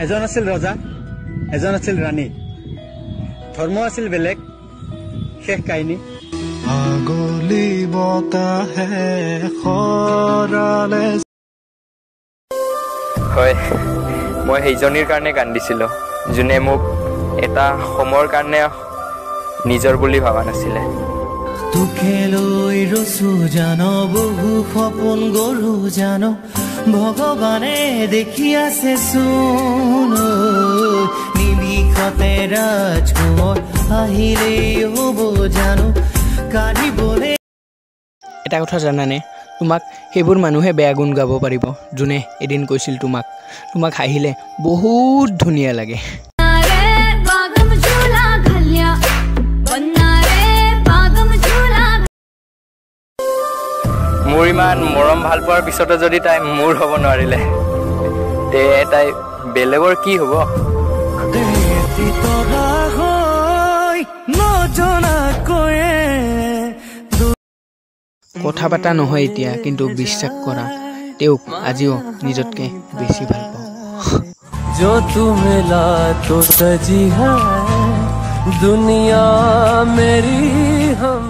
এজন আছিল ৰজা, এজন আছিল ৰাণী। ধৰ্ম আছিল বেলেগ, শেষ কাহিনী। আগলি বতাহে সৰালে। হয়, মই সেইজনীৰ কাৰণে কান্দিছিলোঁ যোনে মোক এটা সময়ৰ কাৰণে নিজৰ বুলি ভবা নাছিলে। তোকে লৈ ৰচো জান, বহু সপোন গঢ়ো জান, ভগৱানে দেখি আছে চোন। নিমিষতে ৰাজকোঁৱৰ আহিলেই হ'ব জানো কাঢ়িবলে। এটা কথা জানানে, তোমাক সেইবোৰ মানুহে বেয়া গুণ গাব পাৰিব যোনে এদিন কৈছিল তোমাক, তোমাক হাঁহিলে বহুত ধুনীয়া লাগে। মোৰ ইমান মৰম ভাল পোৱাৰ পিছতো যদি তাই মোৰ হ'ব নোৱাৰিলে, তে তাই বেলেগৰ কি হ'ব? কথা পতা নহয় এতিয়া, কিন্তু বিশ্বাস কৰা, তেওঁক আজিও নিজতকৈ বেছি ভাল পাওঁ। जो तू मिला तो सजी है दुनिया मेरी। हम